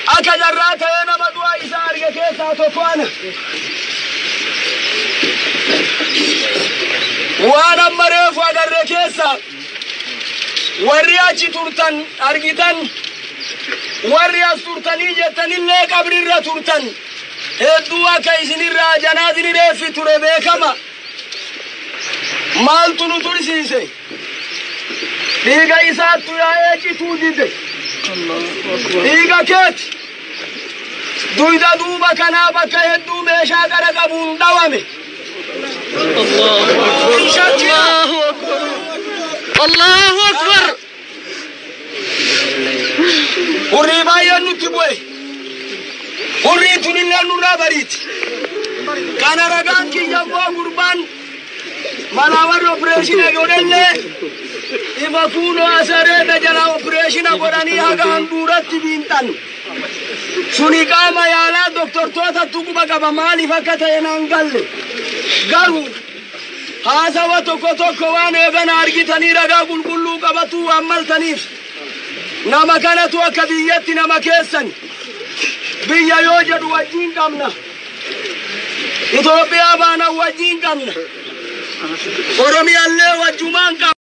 Akka jarraa ta'ee nama du'a isaa arge keessaa tokko ana. Waan amma reefu agarre keessa warri achi turtan argitan, warri as turtanii jettanillee qabrirra turtan, hedduu akka isinirraa janaazini reeffi ture beekama. Maaltu nu tursiise? Dhiiga isaattu yaa'ee cituu dide. Dhiiga keeti. Duyda duuba kanaa bakka hedduu meeshaa qara qabuun dhawame. Allahu Akbar. Allahu Akbar. Hurrii baay'een nutti bu'e. Hurriin tunillee nurraa bariiti. Kana ragaan kiyya immoo gurbaan manaa warri opereeshina godhellee ifa kuunoo asareeta jalaa opereeshina godhanii haga handhuuratti biinxan. Suni qaama yaalaa doktortootatti quba qaba, maaliif akka ta'e naan galle. Garuu haasawa tokko tokko waan eegana argitanii ragaa qulqulluu qabatu waan maltaniif, nama kanatu akka biyyatti nama keessan, biyya yoo jedhu wajjiin qabna. Itoophiyaa baana wajjiin qabna. Oromiyaallee wajjumaan qabna.